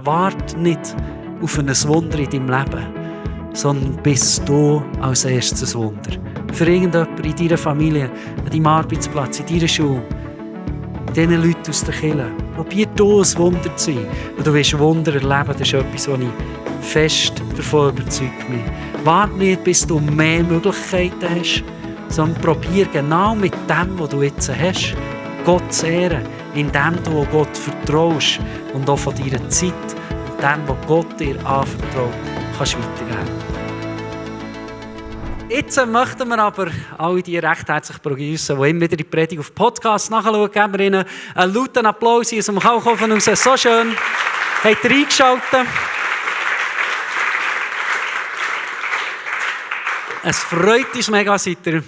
Warte nicht auf ein Wunder in deinem Leben, sondern bist du als erstes Wunder. Für irgendjemanden in deiner Familie, an deinem Arbeitsplatz, in deiner Schule, diesen Leuten aus der Kirche. Probier du ein Wunder zu sein. Und du wirst Wunder erleben. Das ist etwas, was ich fest davon überzeugt bin. Warte nicht, bis du mehr Möglichkeiten hast, sondern probier genau mit dem, was du jetzt hast, Gott zu ehren, indem du Gott vertraust und auch von deiner Zeit und dem, was Gott dir anvertraut, kannst weitergeben. Jetzt möchten wir aber alle die recht herzlich begrüßen, die immer wieder die Predigt auf Podcast nachschauen. Geben wir ihnen einen lauten Applaus aus dem Kalkofen raus. So schön. Habt ihr eingeschaltet? Es freut uns mega, seid ihr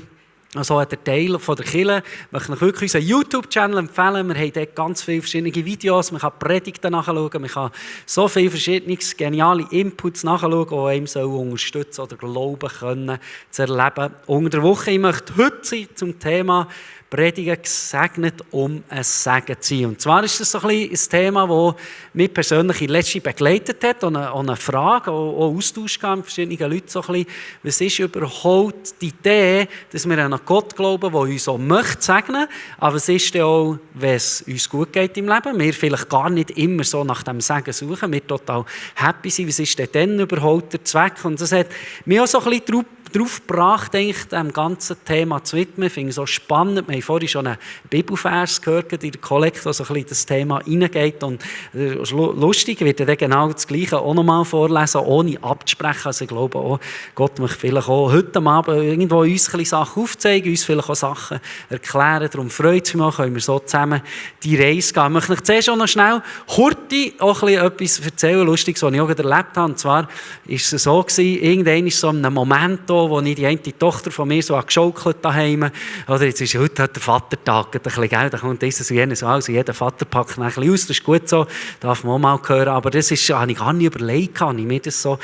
also der Teil von der Kirche. Ich möchte euch wirklich unseren YouTube-Channel empfehlen. Wir haben dort ganz viele verschiedene Videos. Man kann Predigten nachschauen. Man kann so viele verschiedene geniale Inputs nachschauen, die einem unterstützen oder glauben können, zu erleben. Unter der Woche, ich möchte heute zum Thema Predigen gesegnet, um ein Segen zu sein. Und zwar ist das so ein bisschen ein Thema, das mich persönlich in letzter Zeit begleitet hat und eine Frage, auch Austausch mit verschiedenen Leuten. So ein bisschen, was ist überhaupt die Idee, dass wir an Gott glauben, der uns auch möchte segnen, aber was ist denn auch, wenn es uns gut geht im Leben? Wir vielleicht gar nicht immer so nach dem Segen suchen, wir total happy sind. Was ist denn dann überhaupt der Zweck? Und das hat mich auch so ein bisschen darauf gebracht, dem ganzen Thema zu widmen. Ich finde es so spannend. Wir haben vorhin schon einen Bibelvers gehört, in der Kollekte, wo so ein bisschen das Thema hineingeht. Und lustig, ich werde dann genau das Gleiche auch nochmal vorlesen, ohne abzusprechen. Also ich glaube auch, Gott möchte vielleicht auch heute Abend irgendwo uns ein bisschen Sachen aufzeigen, uns vielleicht auch Sachen erklären. Darum freut es mich auch, können wir so zusammen die Reise gehen. Ich möchte euch zuerst auch noch schnell Horti auch ein bisschen etwas erzählen, Lustiges, was ich auch erlebt habe. Und zwar war es so gewesen, irgendwann ist so ein Moment da, wo ich die eine Tochter von mir so geschaukelt daheim. Oder jetzt ist heute der Vatertag, ein bisschen, gell? Da kommt dieses und jenes, also jeder Vater packt ein bisschen aus, das ist gut so, darf man auch mal hören. Aber das habe ich gar nicht überlegt, habe ich mir das so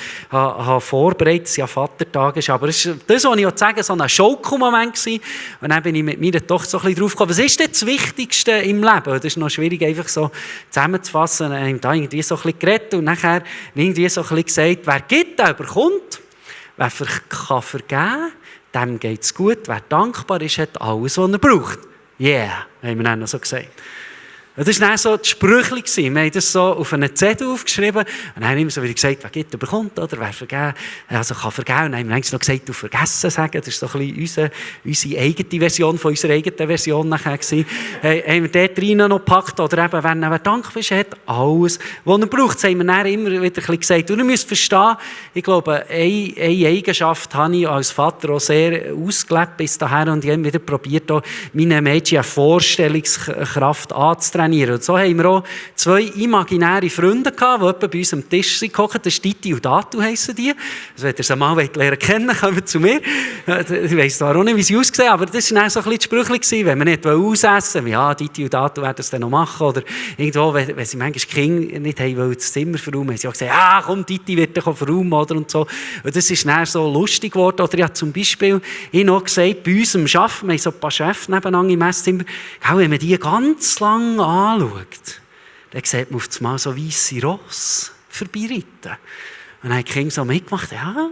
vorbereitet, dass es ja Vatertag ist. Aber das, was ich auch sagen, so ein Schaukelmoment gewesen. Und dann bin ich mit meiner Tochter so ein bisschen drauf gekommen, was ist denn das Wichtigste im Leben? Das ist noch schwierig, einfach so zusammenzufassen. Dann habe ich da irgendwie so ein bisschen geredet und nachher irgendwie so ein bisschen gesagt, wer gibt, der bekommt. Wer kann vergeben, dem geht es gut. Wer dankbar ist, hat alles, was er braucht. Yeah, haben wir dann so gesagt. Das war dann so die Sprüche. Wir haben das so auf einen Zettel aufgeschrieben. Und dann haben wir so wieder gesagt, wer gibt, der bekommt, oder wer vergeben, also kann vergeben. Und dann haben wir eigentlich noch gesagt, du vergessen sagen. Das war so ein bisschen unsere eigene Version von unserer eigenen Version nachher gewesen. Haben wir dort rein noch gepackt, oder eben, wer dankbar ist, hat alles, was er braucht. Das haben wir dann immer wieder ein bisschen gesagt. Und ihr müsst verstehen, ich glaube, eine Eigenschaft habe ich als Vater auch sehr ausgelebt bis dahin. Und ich habe wieder probiert, meinen Mädchen eine Vorstellungskraft anzutrainieren. Und so haben wir auch zwei imaginäre Freunde gehabt, die etwa bei uns am Tisch sind gekocht. Das ist Titi und Datu heissen die. Also wenn ihr sie mal lernen kennen, kommen zu mir. Ich weiss zwar auch nicht, wie sie aussehen, aber das war so ein bisschen die Sprüche, wenn wir nicht ausessen wollen. Ja, Titi und Datu werden es dann noch machen. Oder irgendwo, wenn sie manchmal die Kinder nicht haben wollen, das Zimmer verräumen, haben sie auch gesagt, ja komm, Titi wird dich verräumen. Oder und so. Und das ist dann so lustig geworden. Oder ich habe zum Beispiel noch gesagt, bei uns am Arbeiten, wir haben so ein paar Chefs nebeneinander im Esszimmer, wenn man die ganz lang anschaut, dann sieht man auf einmal so weisse Ross vorbeireiten. Und dann haben die Kinder so mitgemacht, ja,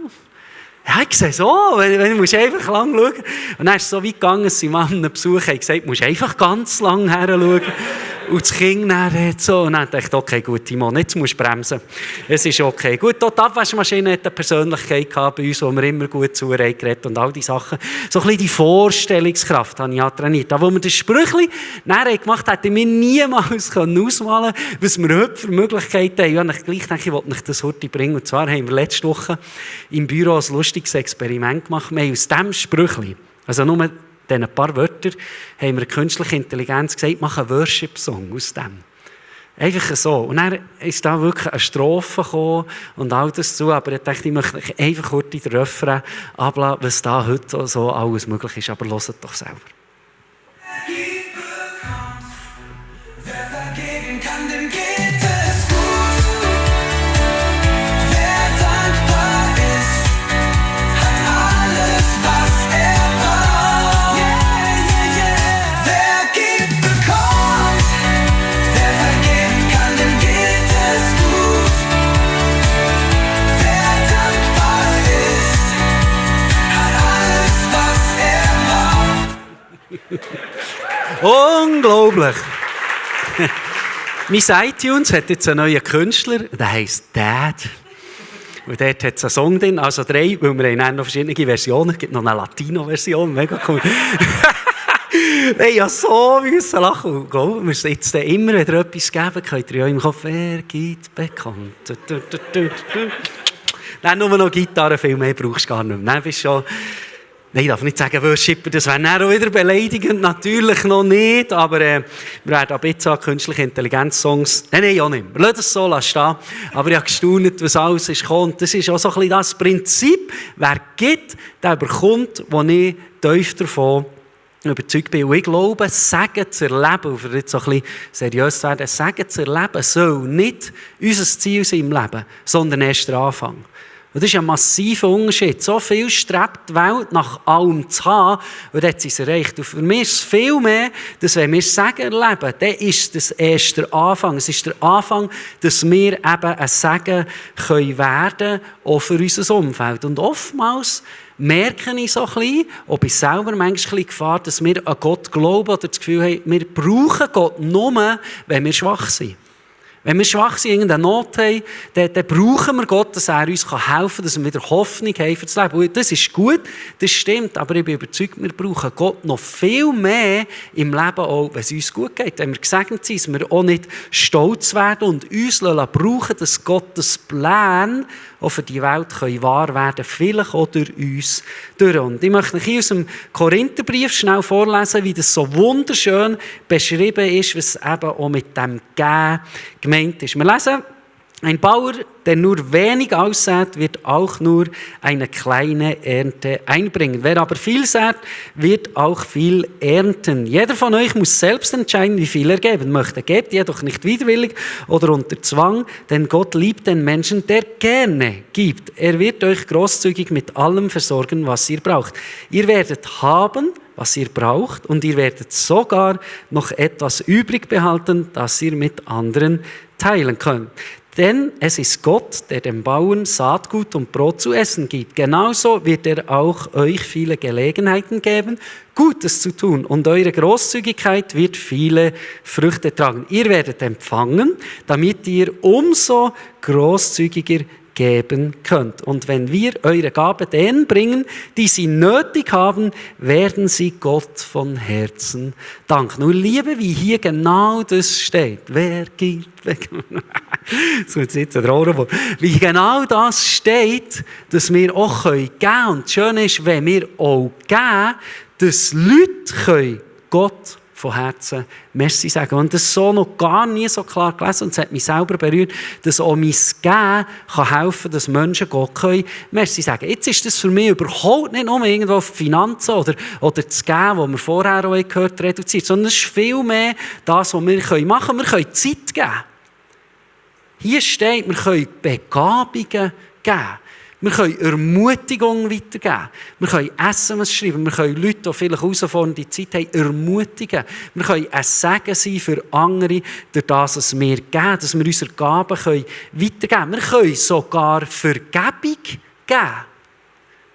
ich sehe so, wenn du einfach lang schauen. Und dann ist es so weit gegangen, dass sie mal einen Besuch haben gesagt, du musst einfach ganz lang her schauen. Und das Kind dann so. Und dann dachte ich, okay, gut, Timon, jetzt musst du bremsen. Es ist okay. Gut, die Abwaschmaschine hat eine Persönlichkeit gehabt bei uns, wo wir immer gut zugeredet und all diese Sachen. So ein bisschen die Vorstellungskraft habe ich ja trainiert. Aber wo wir das Sprüchli dann gemacht haben, hätte ich mir niemals ausmalen können, was wir heute für Möglichkeiten haben. Ja, ich gleich denke, ich wollte euch das heute bringen. Und zwar haben wir letzte Woche im Büro ein lustiges Experiment gemacht. Wir haben aus diesem Sprüchli, also nur diesen paar Wörter, haben wir künstliche Intelligenz gesagt, mach einen Worship-Song aus dem. Einfach so. Und dann ist da wirklich eine Strophe gekommen und all das zu. Aber ich dachte, ich möchte einfach kurz den Refrain ablassen, was da heute so alles möglich ist. Aber hört doch selber. Wer vergeben kann, dem geht es gut. Unglaublich. Mein iTunes hat jetzt einen neuen Künstler, der heisst Dad. Und dort hat es einen Song drin, also 3, weil wir haben noch verschiedene Versionen. Es gibt noch eine Latino-Version, mega cool. Ich musste so lachen. Und glaubt mir, jetzt immer, wenn ihr etwas geben könnt ihr ja im Kopf, wer gibt bekannt. Dann nur noch Gitarre, viel mehr brauchst du gar nicht mehr. Dann bist schon... Nein, ich darf nicht sagen, Worshipper, das wäre dann auch wieder beleidigend. Natürlich noch nicht, aber wir werden ab jetzt an künstliche Intelligenz-Songs... Nein, auch nicht mehr. Wir lassen es so stehen. Aber ich habe gestaunt, was alles ist gekommen. Das ist auch so ein bisschen das Prinzip. Wer gibt, der bekommt, wo ich tief davon überzeugt bin. Und ich glaube, Segen zu erleben, und für jetzt so ein bisschen seriös zu werden, Segen zu erleben soll nicht unser Ziel sein im Leben, sondern erst der Anfang. Und das ist ein massiver Unterschied. So viel strebt die Welt nach allem zu haben, und dann hat sie es erreicht. Und für mich ist es viel mehr, dass wenn wir Segen erleben, dann ist das erst der Anfang. Es ist der Anfang, dass wir eben ein Segen werden können, auch für unser Umfeld. Und oftmals merke ich so ein bisschen, ob ich selber manchmal ein bisschen Gefahr, dass wir an Gott glauben oder das Gefühl haben, wir brauchen Gott nur, wenn wir schwach sind. Wenn wir schwach sind, irgendeine Not haben, dann brauchen wir Gott, dass er uns helfen kann, dass wir wieder Hoffnung haben für das Leben. Und das ist gut, das stimmt, aber ich bin überzeugt, wir brauchen Gott noch viel mehr im Leben, auch wenn es uns gut geht. Wenn wir gesegnet sind, dass wir auch nicht stolz werden und uns brauchen, dass Gottes Pläne auch für die Welt wahr werden können, vielleicht auch durch uns durch. Und ich möchte euch hier aus dem Korintherbrief schnell vorlesen, wie das so wunderschön beschrieben ist, was eben auch mit dem Geben gemeint ist. Wir lesen: Ein Bauer, der nur wenig aussät, wird auch nur eine kleine Ernte einbringen. Wer aber viel sät, wird auch viel ernten. Jeder von euch muss selbst entscheiden, wie viel er geben möchte. Gebt jedoch nicht widerwillig oder unter Zwang, denn Gott liebt den Menschen, der gerne gibt. Er wird euch großzügig mit allem versorgen, was ihr braucht. Ihr werdet haben, was ihr braucht, und ihr werdet sogar noch etwas übrig behalten, das ihr mit anderen teilen könnt. Denn es ist Gott, der dem Bauern Saatgut und Brot zu essen gibt. Genauso wird er auch euch viele Gelegenheiten geben, Gutes zu tun. Und eure Großzügigkeit wird viele Früchte tragen. Ihr werdet empfangen, damit ihr umso großzügiger geben könnt. Und wenn wir eure Gabe denen bringen, die sie nötig haben, werden sie Gott von Herzen danken. Und liebe, wie hier genau das steht. Wer gibt? So, jetzt sitzt der Ohren. Wie genau das steht, dass wir auch geben können. Und das Schöne ist, wenn wir auch geben, dass Leute Gott von Herzen Merci sagen. Und das so noch gar nie so klar gelesen, und es hat mich selber berührt, dass auch mein Geben kann helfen, dass Menschen Gott können Merci sagen. Jetzt ist das für mich überhaupt nicht nur irgendwo auf die Finanzen oder das Geben, was wir vorher auch gehört haben, reduziert, sondern es ist viel mehr das, was wir machen können. Wir können Zeit geben. Hier steht, wir können Begabungen geben. Wir können Ermutigung weitergeben. Wir können SMS schreiben. Wir können Leute, die vielleicht herausfordernde Zeit haben, ermutigen. Wir können ein Segen sein für andere, durch das es wir geben, dass wir unsere Gaben weitergeben können. Wir können sogar Vergebung geben.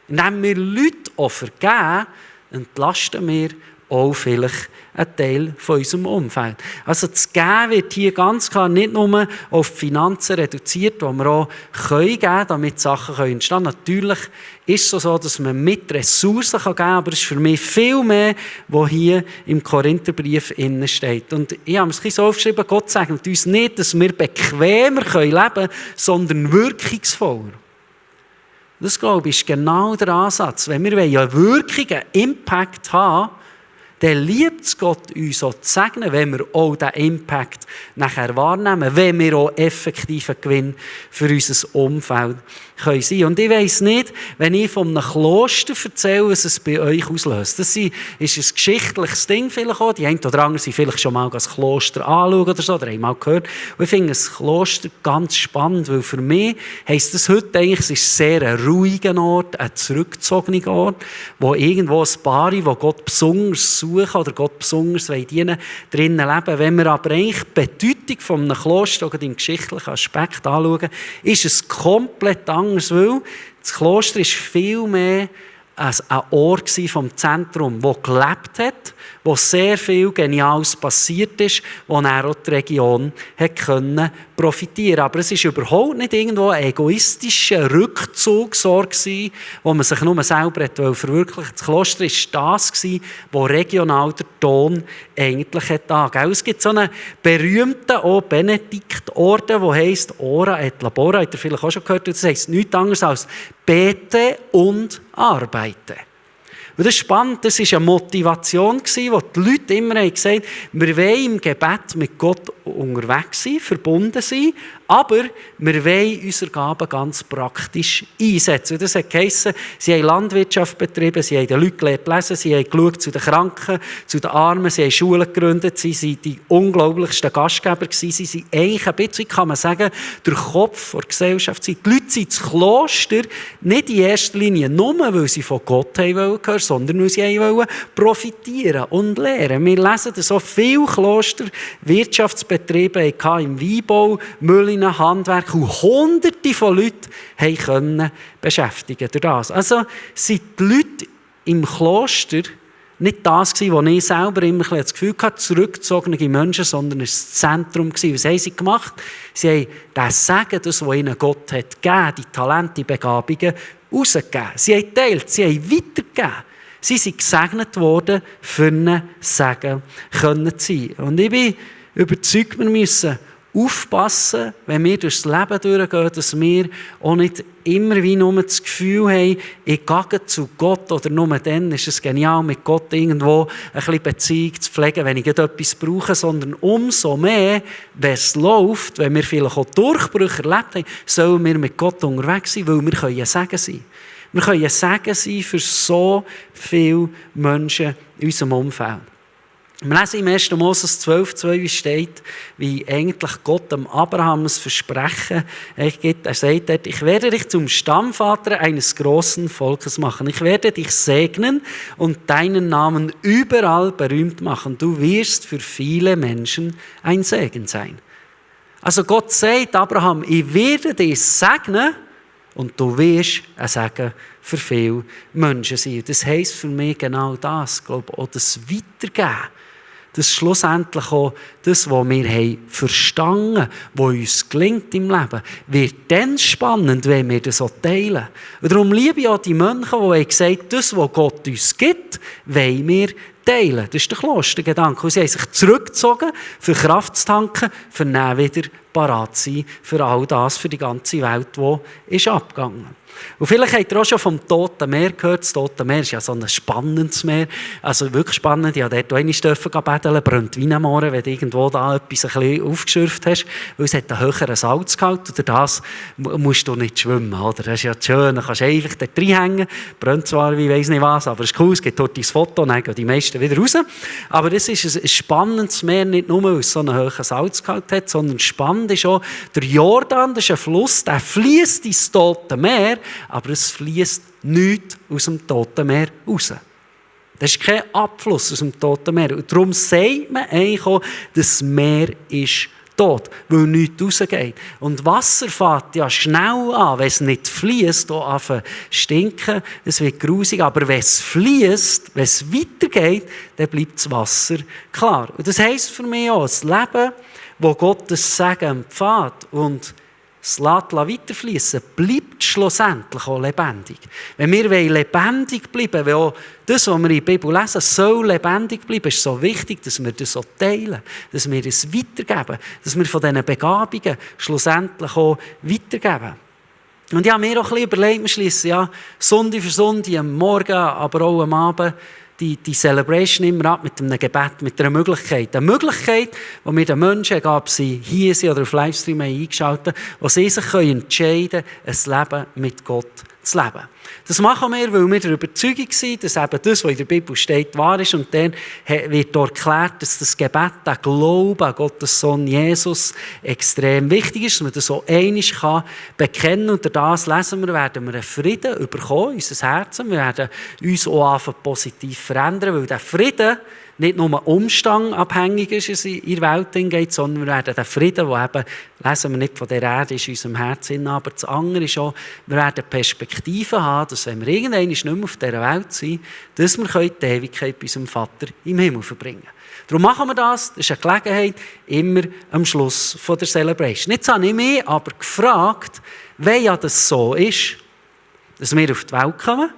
Indem wir Leute auch vergeben, entlasten wir auch vielleicht ein Teil von unserem Umfeld. Also das Geben wird hier ganz klar nicht nur auf die Finanzen reduziert, die wir auch geben können, damit Sachen entstehen können. Natürlich ist es so, dass man mit Ressourcen geben kann, aber es ist für mich viel mehr, was hier im Korintherbrief steht. Und ich habe es so aufgeschrieben, Gott sagt uns nicht, dass wir bequemer leben können, sondern wirkungsvoller. Das, glaube ich, ist genau der Ansatz. Wenn wir eine Wirkung, einen Impact haben, dann liebt es Gott, uns auch zu segnen, wenn wir auch diesen Impact nachher wahrnehmen, wenn wir auch effektiven Gewinn für unser Umfeld sein können. Und ich weiss nicht, wenn ich von einem Kloster erzähle, was es bei euch auslöst. Das ist ein geschichtliches Ding vielleicht auch. Die einen oder anderen sind vielleicht schon mal das Kloster anschauen oder so, oder haben mal gehört. Und ich finde das Kloster ganz spannend, weil für mich heisst das heute eigentlich, es ist sehr ein ruhiger Ort, ein zurückgezogener Ort, wo irgendwo ein Paar, wo Gott besonders suchen oder Gott besonders dienen, drinnen leben. Wenn wir aber eigentlich die Bedeutung von einem Kloster oder im geschichtlichen Aspekt anschauen, ist es komplett anders, weil das Kloster ist viel mehr ein Ort vom Zentrum, wo gelebt hat, wo sehr viel Geniales passiert ist, wo er auch die Region profitieren konnte. Aber es war überhaupt nicht irgendwo ein egoistischer Rückzugsort, wo man sich nur selber verwirklichen wollte. Das Kloster war das, wo regional der Ton eigentlich angegeben. Es gibt so einen berühmten Benediktorden, der heisst Ora et Labora. Habt ihr vielleicht auch schon gehört? Das heisst nichts anderes als bete und arbeite. Und das ist spannend, das war eine Motivation, die die Leute immer gesagt haben, wir wollen im Gebet mit Gott unterwegs sein, verbunden sein, aber wir wollen unsere Gaben ganz praktisch einsetzen. Und das hat geheissen, sie haben Landwirtschaft betrieben, sie haben den Leuten gelernt lesen, sie haben geschaut zu den Kranken, zu den Armen, sie haben Schulen gegründet, sie waren die unglaublichsten Gastgeber gewesen, sie sind eigentlich ein bisschen, kann man sagen, der Kopf der Gesellschaft. Die Leute sind ins Kloster nicht in erster Linie nur, weil sie von Gott hören, sondern weil sie profitieren und lernen. Wir lesen, dass so viele Kloster Wirtschaftsbetriebe hatten im Weinbau, Mühlen, Handwerk und Hunderte von Leuten können beschäftigen durch das. Also sind die Leute im Kloster nicht das gewesen, was ich selber immer das Gefühl hatte, zurückgezogene Menschen, sondern es war das Zentrum gewesen. Was haben sie gemacht? Sie haben das Segen, das, was ihnen Gott hat gegeben, die Talente, die Begabungen, rausgegeben. Sie haben geteilt, sie haben weitergegeben. Sie sind gesegnet worden, für einen Segen zu sein. Und ich bin überzeugt, wir müssen aufpassen, wenn wir durchs Leben durchgehen, dass wir auch nicht immer wie nur das Gefühl haben, ich gehe zu Gott oder nur dann ist es genial, mit Gott irgendwo ein bisschen Beziehung zu pflegen, wenn ich etwas brauche, sondern umso mehr, wenn es läuft, wenn wir vielleicht auch Durchbrüche erlebt haben, sollen wir mit Gott unterwegs sein, weil wir können Segen sein. Wir können Segen sein für so viele Menschen in unserem Umfeld. Wir lesen im 1. Moses 12,2, wie steht, wie eigentlich Gott dem Abraham ein Versprechen gibt. Er sagt dort, ich werde dich zum Stammvater eines großen Volkes machen. Ich werde dich segnen und deinen Namen überall berühmt machen. Du wirst für viele Menschen ein Segen sein. Also Gott sagt Abraham, ich werde dich segnen und du wirst ein Segen für viele Menschen sein. Das heisst für mich genau das, ich glaube, auch das Weitergeben. Das ist schlussendlich auch das, was wir haben verstanden, was uns gelingt im Leben, wird dann spannend, wenn wir das so teilen. Und darum liebe ich auch die Mönche, die gesagt haben, das, was Gott uns gibt, wollen wir teilen. Das ist der Klostergedanke. Und sie haben sich zurückgezogen, für Kraft zu tanken, für dann wieder parat zu sein, für all das, für die ganze Welt, die ist abgegangen. Und vielleicht habt ihr auch schon vom Toten Meer gehört. Das Tote Meer ist ja so ein spannendes Meer. Also wirklich spannend. Ich durfte dort einmal betteln, brennt wie am Morgen, wenn du irgendwo da etwas ein bisschen aufgeschürft hast. Weil es hat einen höheren Salzgehalt. Und durch das musst du nicht schwimmen. Oder? Das ist ja schön. Dann kannst du einfach dort reinhängen. Brennt zwar wie weiss nicht was, aber es ist cool. Es gibt dort dein Foto und dann gehen die meisten wieder raus. Aber das ist ein spannendes Meer, nicht nur, weil es so einen hohen Salzgehalt hat, sondern spannend ist auch, der Jordan, das ist ein Fluss, der fließt ins Tote Meer, aber es fließt nichts aus dem Toten Meer raus. Das ist kein Abfluss aus dem Toten Meer. Und darum sagt man eigentlich auch, das Meer ist tot, weil nichts rausgeht. Und Wasser fängt ja schnell an, wenn es nicht fließt, auch anfangen zu stinken, es wird grusig, aber wenn es fließt, wenn es weitergeht, dann bleibt das Wasser klar. Und das heisst für mich auch, das Leben, wo Gott das Segen empfiehlt und das weiterfließen, bleibt schlussendlich auch lebendig. Wenn wir lebendig bleiben, weil auch das, was wir in der Bibel lesen, soll lebendig bleiben, ist so wichtig, dass wir das auch teilen, dass wir es weitergeben, dass wir von diesen Begabungen schlussendlich auch weitergeben. Und ich habe mir auch ein bisschen überlegt, wir schliessen ja Sonntag für Sonntag, am Morgen, aber auch am Abend, die Celebration immer ab mit einem Gebet, mit einer Möglichkeit. Eine Möglichkeit, die wir den Menschen, egal ob sie hier sind oder auf Livestream eingeschaltet haben, wo sie sich entscheiden können, ein Leben mit Gott zu leben. Das machen wir, weil wir der Überzeugung sind, dass eben das, was in der Bibel steht, wahr ist. Und dann wird dort erklärt, dass das Gebet, der Glaube an Gottes Sohn Jesus extrem wichtig ist, dass man das so einmal bekennen kann. Und durch das lesen wir, werden wir einen Frieden bekommen, unser Herzen. Wir werden uns auch anfangen positiv verändern, weil der Frieden nicht nur umstandabhängig ist in der Welt hingeht, sondern wir werden den Frieden, der eben, lesen wir nicht von der Erde, ist in unserem Herzen, aber das andere ist auch, wir werden Perspektiven haben, dass wenn wir irgendwann nicht mehr auf dieser Welt sind, dass wir die Ewigkeit bei unserem Vater im Himmel verbringen können. Darum machen wir das. Das ist eine Gelegenheit, immer am Schluss von der Celebration. Jetzt habe ich mich aber gefragt, wenn ja das so ist, dass wir auf die Welt kommen,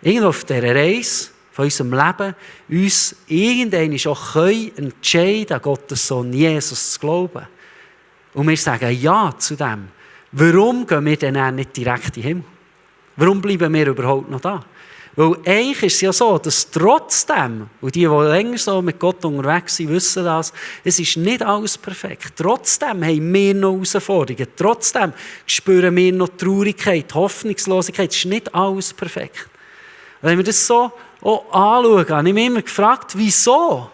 irgendwo auf dieser Reise von unserem Leben, uns irgendwann auch entscheiden, an Gottes Sohn Jesus zu glauben. Und wir sagen Ja zu dem. Warum gehen wir dann nicht direkt in den Himmel? Warum bleiben wir überhaupt noch da? Weil eigentlich ist es ja so, dass trotzdem, und die länger so mit Gott unterwegs sind, wissen das, es ist nicht alles perfekt. Trotzdem haben wir noch Herausforderungen. Trotzdem spüren wir noch Traurigkeit, Hoffnungslosigkeit. Es ist nicht alles perfekt. Und wenn wir das so auch anschauen, habe ich mich immer gefragt, wieso?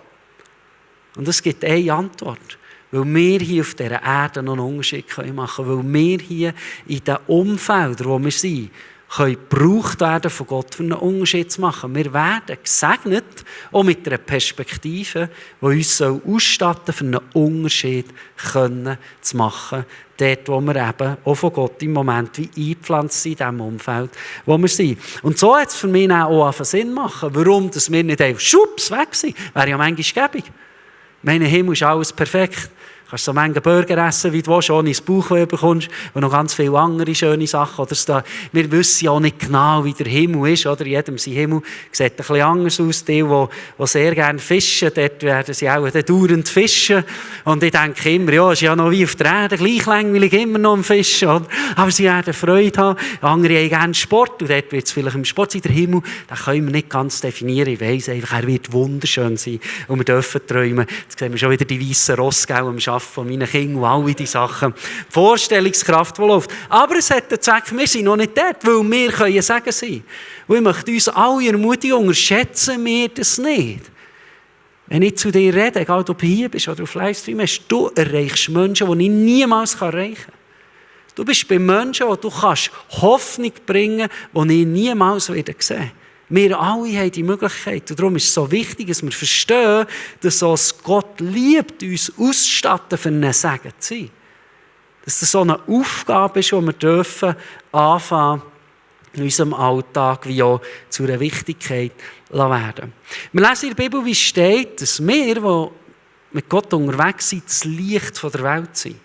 Und es gibt eine Antwort. Weil wir hier auf dieser Erde noch einen Unterschied machen können. Weil wir hier in den Umfeldern, wo wir sind, können gebraucht werden von Gott, für einen Unterschied zu machen. Wir werden gesegnet, auch mit einer Perspektive, die uns ausstatten soll, für einen Unterschied zu machen. Dort, wo wir eben auch von Gott im Moment wie eingepflanzt sind, in diesem Umfeld, wo wir sind. Und so hat es für mich auch Sinn machen, warum dass wir nicht einfach schubs weg sind. Wäre ja manchmal gäbig. Mein Himmel ist alles perfekt. Du kannst so Menge Burger essen, wie du willst, ohne ins Bauchweh bekommst und noch ganz viele andere schöne Sachen. Oder wir wissen ja auch nicht genau, wie der Himmel ist. Oder? Jedem sein Himmel sieht ein bisschen anders aus. Die sehr gerne fischen, dort werden sie auch dauernd fischen. Und ich denke immer, ja, es ist ja noch wie auf der Erde, gleich langweilig, immer noch am Fischen. Oder? Aber sie werden Freude haben. Andere haben gerne Sport und dort wird es vielleicht im Sport sein. Der Himmel, den können wir nicht ganz definieren. Ich weiss einfach, er wird wunderschön sein. Und wir dürfen träumen. Jetzt sehen wir schon wieder die weißen Rosse am Schaffen von meinen Kindern und all diese Sachen. Die Vorstellungskraft, die läuft. Aber es hat den Zweck, wir sind noch nicht dort, weil wir können sagen sein. Und ich möchte uns alle ermutigen, unterschätzen wir das nicht. Wenn ich zu dir rede, egal ob du hier bist oder auf Livestream bist, du erreichst Menschen, die ich niemals erreichen kann. Du bist bei Menschen, wo du kannst Hoffnung bringen kannst, die ich niemals wieder sehen. Wir alle haben die Möglichkeit. Und darum ist es so wichtig, dass wir verstehen, dass uns Gott liebt, uns ausstatten, für einen Segen zu sein. Dass das so eine Aufgabe ist, die wir dürfen anfangen, in unserem Alltag wie auch zu einer Wichtigkeit werden. Wir lesen in der Bibel, wie steht, dass wir, die mit Gott unterwegs sind, das Licht der Welt sind.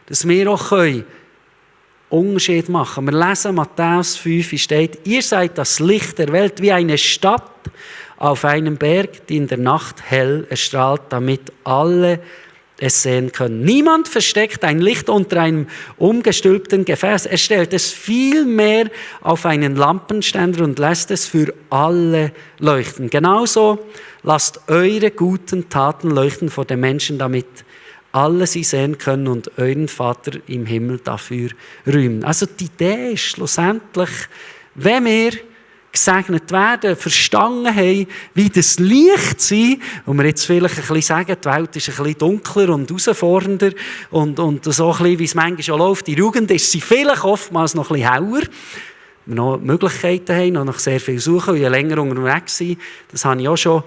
Dass wir auch Unterschied machen. Wir lesen Matthäus 5, wie steht, ihr seid das Licht der Welt, wie eine Stadt auf einem Berg, die in der Nacht hell erstrahlt, damit alle es sehen können. Niemand versteckt ein Licht unter einem umgestülpten Gefäß. Er stellt es vielmehr auf einen Lampenständer und lässt es für alle leuchten. Genauso lasst eure guten Taten leuchten vor den Menschen, damit alle sie sehen können und euren Vater im Himmel dafür rühmen. Also die Idee ist schlussendlich, wenn wir gesegnet werden, verstanden haben, wie das Licht sein, und wir jetzt vielleicht ein bisschen sagen, die Welt ist ein bisschen dunkler und herausfordernder und so ein bisschen, wie es manchmal auch läuft, in der Jugend ist sie vielleicht oftmals noch ein bisschen heller. Wir noch Möglichkeiten haben, noch sehr viel suchen und je länger unterwegs sind. Das habe ich auch schon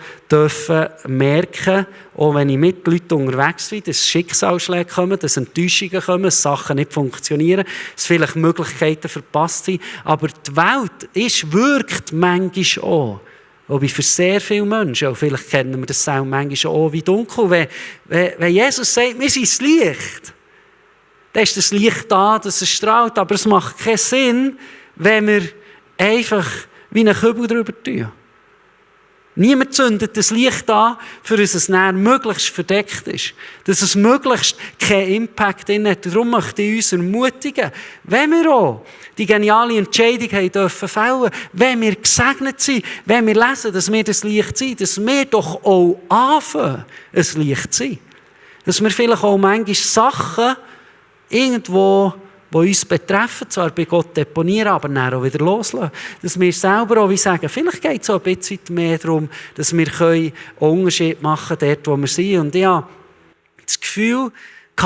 merken, auch wenn ich mit Leuten unterwegs bin, dass Schicksalsschläge kommen, dass Enttäuschungen kommen, dass Sachen nicht funktionieren, dass vielleicht Möglichkeiten verpasst sind. Aber die Welt wirkt manchmal auch. Wobei für sehr viele Menschen, und vielleicht kennen wir das auch manchmal auch wie dunkel, wenn Jesus sagt, wir sind das Licht, dann ist das Licht da, dass es strahlt, aber es macht keinen Sinn, wenn wir einfach wie einen Kübel drüber tun. Niemand zündet das Licht an, für dass es dann möglichst verdeckt ist. Dass es möglichst keinen Impact hat. Darum möchte ich uns ermutigen, wenn wir auch die geniale Entscheidung haben dürfen fällen, wenn wir gesegnet sind, wenn wir lesen, dass wir das Licht sind, dass wir doch auch anfangen, ein Licht zu sein. Dass wir vielleicht auch manchmal Sachen irgendwo, die uns betreffen, zwar bei Gott deponieren, aber dann auch wieder loslassen. Dass wir selber auch wie sagen, vielleicht geht es auch ein bisschen mehr darum, dass wir einen Unterschied machen können, dort wo wir sind. Und ich habe das Gefühl,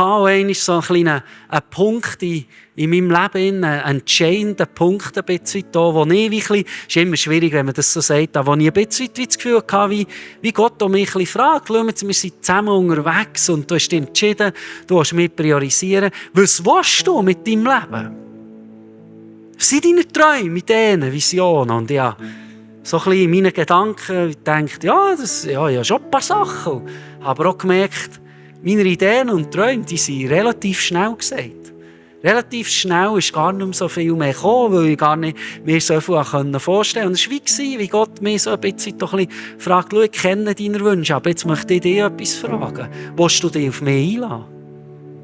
einmal so einen kleinen Punkt in meinem Leben, einen entscheidenden Punkt ein bisschen da, wo ich wie ein bisschen, ist immer schwierig, wenn man das so sagt, wo ich ein bisschen wie das Gefühl hatte, wie Gott mich ein bisschen fragt, schau jetzt, wir sind zusammen unterwegs und du hast dich entschieden, du willst mich priorisieren. Was willst du mit deinem Leben? Was sind deine Träume, Ideen, Visionen? Und ja, so ein bisschen in meinen Gedanken gedacht, ja, schon ein paar Sachen. Aber auch gemerkt, meine Ideen und Träume, die sind relativ schnell gesagt. Relativ schnell ist gar nicht mehr so viel mehr gekommen, weil ich gar nicht mir so viel vorstellen konnte. Und es war wie Gott mich so ein bisschen fragt, schau, ich kenne deine Wünsche, aber jetzt möchte ich dich etwas fragen. Willst du dich auf mich einladen?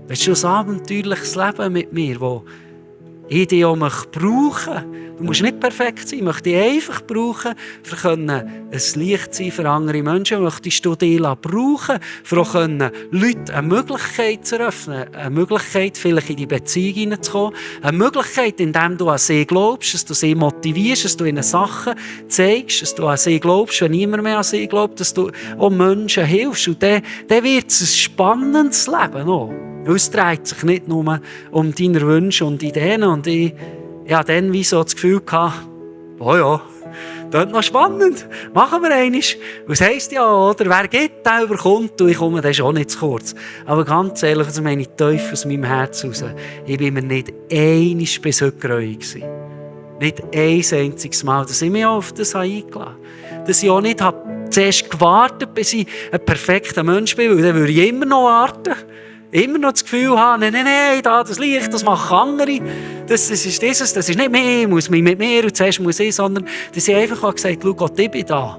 Willst du ein abenteuerliches Leben mit mir, wo ich dich auch brauchen möchte? Du musst nicht perfekt sein, ich möchte dich einfach brauchen, um ein Licht zu sein für andere Menschen. Möchtest du dich brauchen, um auch Leuten eine Möglichkeit zu eröffnen, eine Möglichkeit, vielleicht in die Beziehung hineinzukommen, eine Möglichkeit, indem du an sie glaubst, dass du sie motivierst, dass du ihnen Sachen zeigst, dass du an sie glaubst, wenn niemand mehr an sie glaubt, dass du auch Menschen hilfst. Und dann wird es ein spannendes Leben auch. Es dreht sich nicht nur um deine Wünsche und Ideen. Und ich hatte dann wie so das Gefühl, oh ja, das ist noch spannend, machen wir einmal. Was heisst ja, oder? Wer geht, der überkommt. Und ich komme, das ist auch nicht zu kurz. Aber ganz ehrlich, das meine ich tief aus meinem Herz raus. Ich bin mir nicht einmal bis heute gräuig gewesen. Nicht ein einziges Mal, dass ich mich auf das eingeladen habe. Dass ich auch nicht zuerst gewartet habe, bis ich ein perfekter Mensch bin, weil dann würde ich immer noch warten. Immer noch das Gefühl haben, nein, das Licht, das machen andere. Das ist nicht mehr, muss mich mit mir und zuerst muss ich, sondern dass ich einfach gesagt habe, schau Gott, ich bin da.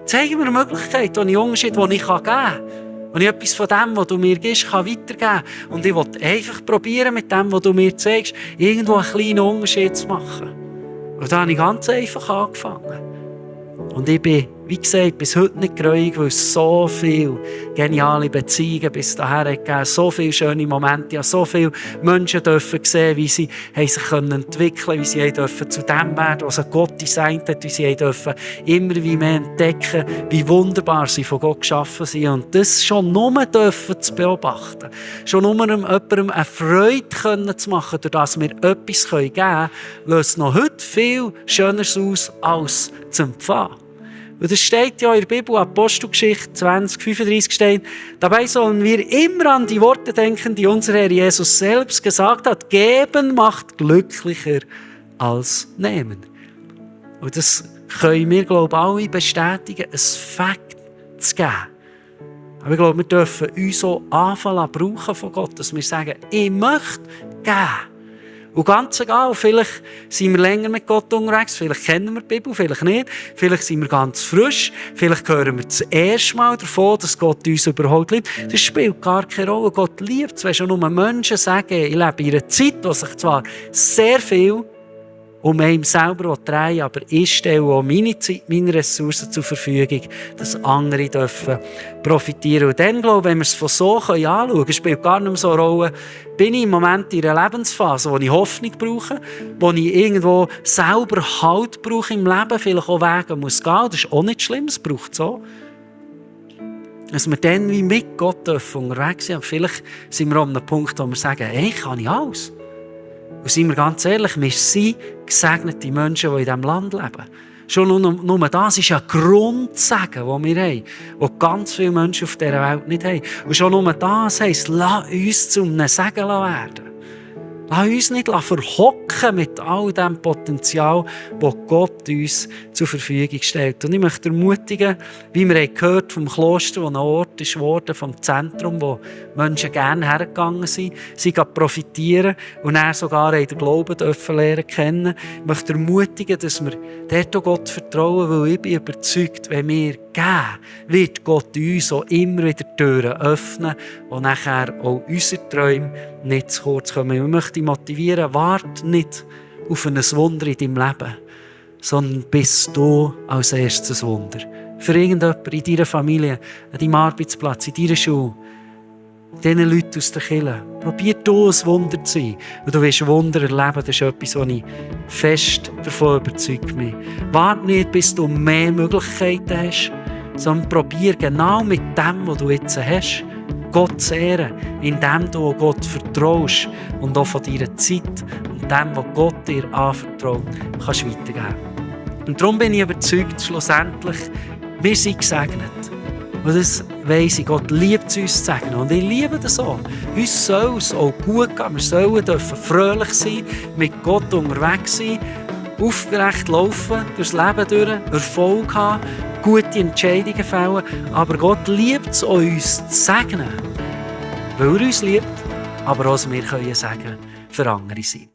Zeig mir eine Möglichkeit, wo ich Unterschied, die ich geben kann. Wo ich etwas von dem, was du mir gibst, weitergeben kann. Und ich will einfach probieren, mit dem, was du mir zeigst, irgendwo einen kleinen Unterschied zu machen. Und da habe ich ganz einfach angefangen. Und ich bin, wie gesagt, bis heute nicht gräuig, weil es so viele geniale Beziehungen bis dahin gegeben, so viele schöne Momente, ja, so viele Menschen dürfen sehen, wie sie sich entwickeln können, wie sie dürfen zu dem werden, was Gott designt hat, wie sie dürfen immer wie mehr entdecken, wie wunderbar sie von Gott geschaffen sind. Und das schon nur dürfen zu beobachten, schon nur jemandem eine Freude zu machen, durch das wir etwas geben können, löst noch heute viel Schöneres aus als zu empfangen. Und das steht ja in der Bibel, Apostelgeschichte 20:35 steht, dabei sollen wir immer an die Worte denken, die unser Herr Jesus selbst gesagt hat, geben macht glücklicher als nehmen. Und das können wir, glaube ich, alle bestätigen, ein Fakt zu geben. Aber ich glaube, wir dürfen uns so anfangen brauchen von Gott, dass wir sagen, ich möchte geben. Und ganz egal, vielleicht sind wir länger mit Gott unterwegs, vielleicht kennen wir die Bibel, vielleicht nicht, vielleicht sind wir ganz frisch, vielleicht hören wir das erste Mal davon, dass Gott uns überhaupt liebt. Das spielt gar keine Rolle. Gott liebt es, wenn schon nur Menschen sagen, ich lebe in einer Zeit, wo sich zwar sehr viel um einen selber drehen, aber ich stelle auch meine Zeit, meine Ressourcen zur Verfügung, dass andere dürfen profitieren. Und dann, glaube ich, wenn wir es von so anschauen können, spielt gar nicht mehr so eine Rolle, bin ich im Moment in einer Lebensphase, wo ich Hoffnung brauche, wo ich irgendwo selber Halt brauche im Leben, vielleicht auch Wege muss gehen, das ist auch nicht schlimm, es braucht so. Dass wir dann wie mit Gott unterwegs sind. Vielleicht sind wir an einem Punkt, wo wir sagen, hey, kann ich alles? Und seien wir ganz ehrlich, wir sind gesegnete Menschen, die in diesem Land leben. Schon nur das ist ein Grundsegen, den wir haben, den ganz viele Menschen auf dieser Welt nicht haben. Und schon nur das heisst, lass uns zu einem Segen werden. Lass uns nicht verhocken mit all dem Potenzial, das Gott uns zur Verfügung stellt. Und ich möchte ermutigen, wie wir gehört vom Kloster, wo ein Ort ist geworden, vom Zentrum, wo Menschen gerne hergegangen sind, sie profitieren und dann sogar den Glauben lernen kennen. Ich möchte ermutigen, dass wir dort auch Gott vertrauen, weil ich bin überzeugt, wenn wir geben, wird Gott uns auch immer wieder Türen öffnen, wo nachher auch unsere Träume nicht zu kurz kommen. Ich möchte dich motivieren, warte nicht auf ein Wunder in deinem Leben, sondern bist du als erstes Wunder. Für irgendjemanden in deiner Familie, an deinem Arbeitsplatz, in deiner Schule, diesen Leuten aus der Kirche. Probier du ein Wunder zu sein. Und du wirst Wunder erleben. Das ist etwas, was ich fest davon überzeugt bin. Warte nicht, bis du mehr Möglichkeiten hast, sondern probier genau mit dem, was du jetzt hast, Gott zu ehren, indem du auch Gott vertraust und auch von deiner Zeit und dem, was Gott dir anvertraut, kannst weitergeben. Und darum bin ich überzeugt, schlussendlich, wir sind gesegnet. Und das weiss ich, Gott liebt es, uns zu segnen. Und ich liebe das auch. Uns soll es auch gut gehen. Wir dürfen fröhlich sein, mit Gott unterwegs sein, aufgerecht laufen, durchs Leben durch, Erfolg haben, gute Entscheidungen fällen. Aber Gott liebt es, uns zu segnen. Weil er uns liebt, aber auch wir können sagen, für andere sein.